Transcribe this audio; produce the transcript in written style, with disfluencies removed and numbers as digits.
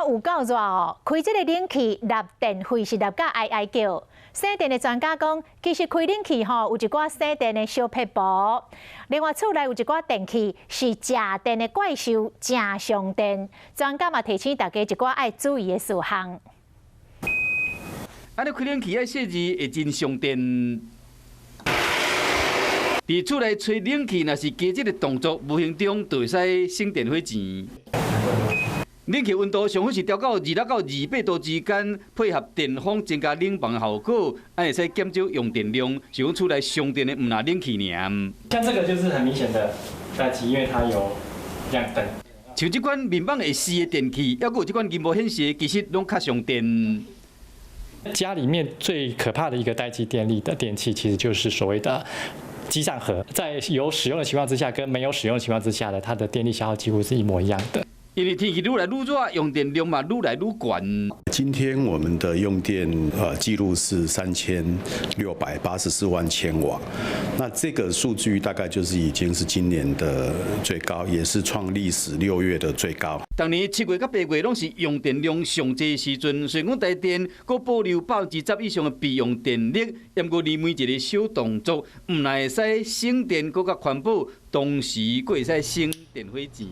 有夠熱哦，開這個冷氣納電費是納甲哀哀叫。省電的專家講，其實開冷氣吼有一寡省電的小撇步。另外，厝內有一寡電器是食電的怪獸，誠傷電。專家嘛提醒大家一寡愛注意的事項。按呢開冷氣愛設置會真傷電。佇厝內吹冷氣，若是加這個動作，無形中就會使省電費錢。冷氣溫度上好是調到26到28度之間，配合電風增加冷房的效果，按會使減少用電量。是講厝內傷電的毋但冷氣爾。像這個就是很明顯的待機，因為它有亮燈。像這款面板會視的電器，猶閣有這款螢幕顯示，其實攏較傷電。家裡面最可怕的一個待機電力的電器，其實就是所謂的機上盒。在有使用的情況之下，跟沒有使用的情況之下呢，它的電力消耗幾乎是一模一樣的。因為天氣愈來愈熱，用電量嘛愈來愈懸。今天我們的用電記錄是3684萬千瓦，那這個數據大概就是已經是今年的最高，也是創歷史6月的最高。逐年7月佮8月攏是用電量上濟時陣，雖然講台電閣保留10%以上的備用電力，毋過你每一個小動作，毋但會使省電，閣較環保，同時閣會使省電費錢。